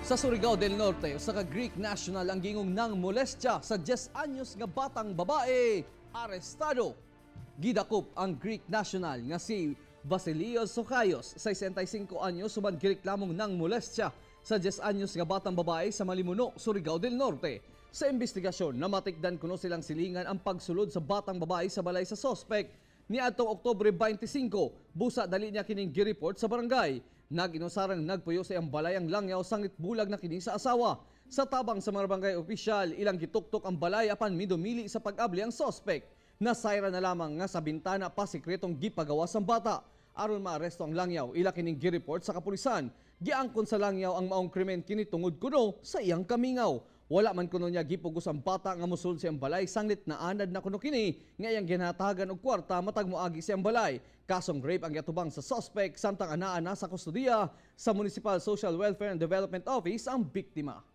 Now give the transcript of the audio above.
Sa Surigao del Norte, usa ka Greek national ang gingong nang molestya sa 10 anyos nga batang babae, arestado. Gidakop ang Greek national nga si Vasilios Sokayos, 65 anyos, uban gireklamong nang molestya sa 10 anyos nga batang babae sa Malimuno, Surigao del Norte. Sa investigasyon, namatikdan kuno silang silingan ang pagsulod sa batang babae sa balay sa sospek niadtong Oktubre 25. Busa dali niya kining gireport sa barangay. Nag-inusarang nagpuyo sa iyang balay ang langyaw sanglit bulag na kini sa asawa. Sa tabang sa mga barangay opisyal, ilang gituktok ang balay apan midumili sa pag-abli ang sospek. Nasayra na lamang nga sa bintana pa sikretong gipagawas ang bata. Aron maaresto ang langyaw, ila kining gireport sa kapulisan. Giangkon sa langyaw ang maong krimen kini tungod kuno sa iyang kamingaw. Wala man kuno niya gipugos ang bata nga mosulod sa iyang balay sanglit naanad na kuno kini nga iyang ginhatagan og kwarta matag moagi sa iyang balay. Kasong rape ang giatubang sa suspect samtang anaa na sa kustodiya sa Municipal Social Welfare and Development Office ang biktima.